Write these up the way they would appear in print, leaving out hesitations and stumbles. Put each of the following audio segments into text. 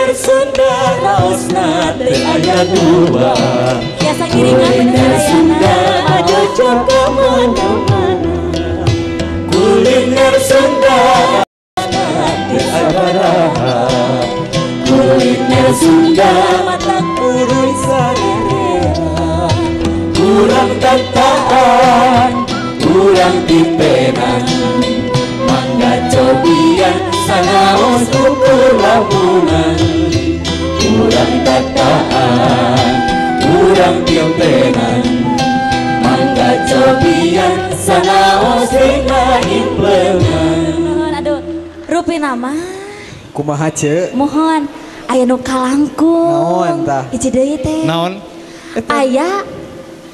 Kuliner Sunda raosna teu aya dua. Biasa ngiringan kuliner Sunda ngajocor ka mana-mana. Kuliner Sunda teu sabaraha. Kuliner Sunda matak uruy sarerea. Kurang tataan, kurang tipenan, mangga cobian sanaos ukur lamunan. Kurang tataan, kurang tipenan, mangga cobian sanaos dina implemen. Aduh, rupina mah kumaha ce? Mohon aya nu kalangkung. Naon tah? Hiji deui teh. Naon? Aya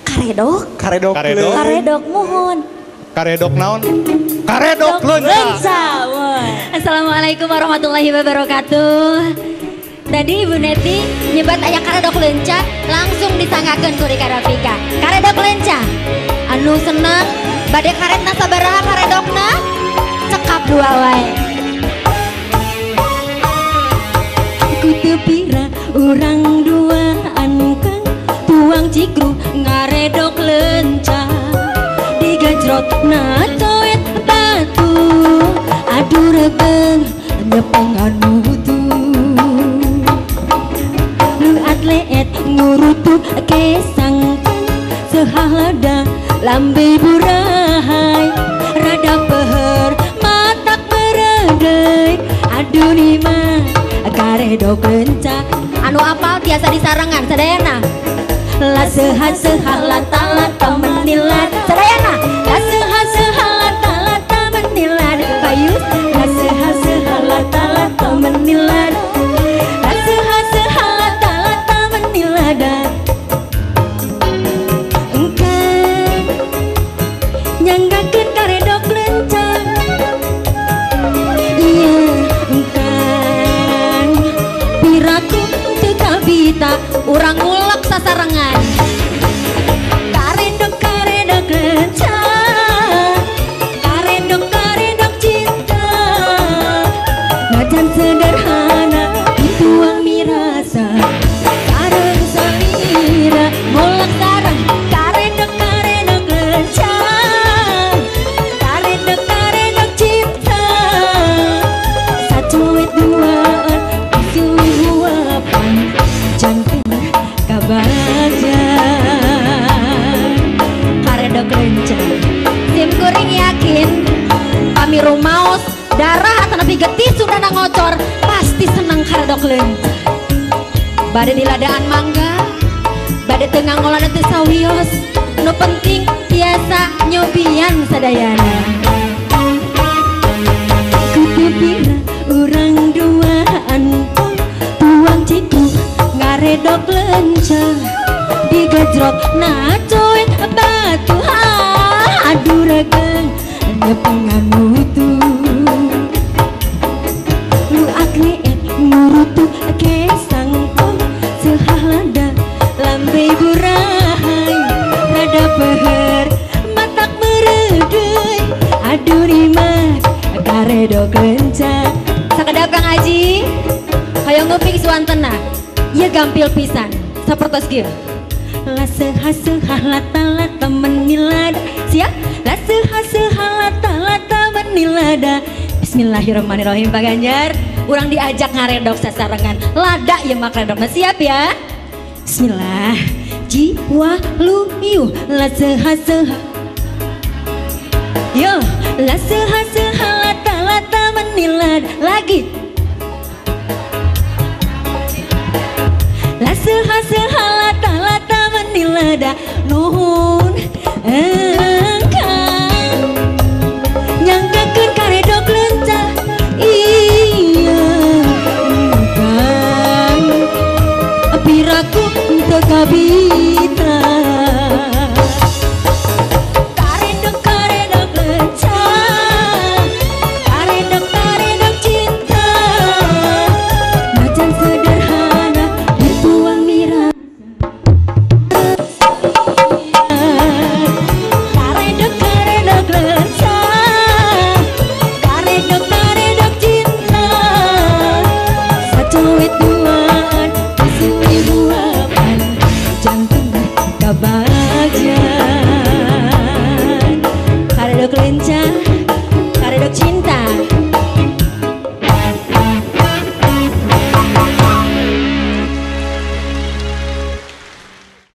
karedok. Karedok. Karedok mohon. Karedok naon? Karedok lenca. Assalamualaikum warahmatullahi wabarakatuh. Tadi Ibu Neti nyebat aya karedok lenca, langsung disanggakeun ku Rika Rafika. Karedok lenca. Anu seneng bade karetna sabaraha karedokna? Cekap dua wae. Kutu pira urang duaan kang tuang cikru ngaredok lenca. Digajrot na coet batu, aduh regeng nyepengan mutu. Lu atleet ngurutu kesang kang sehalada lambe burahai. Rada peher matak meredai, aduh nima karedok lenca. Anu apal biasa disarengan sadayana. La sehat sehat lata lata menilat sadayana. La sehat sehat lata lata menilat payus. La sehat sehat lata lata menilat. La sehat sehat lata lata menilat. Engkang nyanggakeun karedok lenca. Iya engkang piraku teu kabita urang ngulek sasarengan. Karedok karedok lenca, karedok karedok cinta. Najan sederhana tuang mirasa sareng salira ngulek sareng. Karedok karedok lenca, karedok karedok cinta. Sacuit duaan suwi huapan janten kabaja. Karedok lenca. Sim kuring yakin kami rumaos darah atau nepi getih sudah ngocor pasti seneng karedok lenca. Bade diladaan mangga, bade teu ngangolana teu sawios, nu penting tiasa nyobian sadayana. Kutu pira urang duaan tuang ciku ngaredok lenca. Digajrot na coet batu, aduh regeng nyepengan mutu. Lu atleet ngurutu kesang pong sehalada lambe burahai. Rada peher matak meredeuy, aduh rimat karedok lenca. Sakedap Kang Haji hoyong nguping suantena ieu gampil pisan sapertos kieu. La seha seha lata lata menilada. Siap? La seha seha lata lata menilada. Bismillahirrahmanirrahim Pak Ganjar. Urang diajak ngaredok sasarengan. Lada ieu mah karedokna, siap ya? Bismillah. Jiwa luyu la seha seha. Yo, la seha seha lata lata menilada. Lagi. La seha seha lata lata menilada. Nuhun engkang nyanggakeun karedok lenca. Iya engkang piraku teu kabita.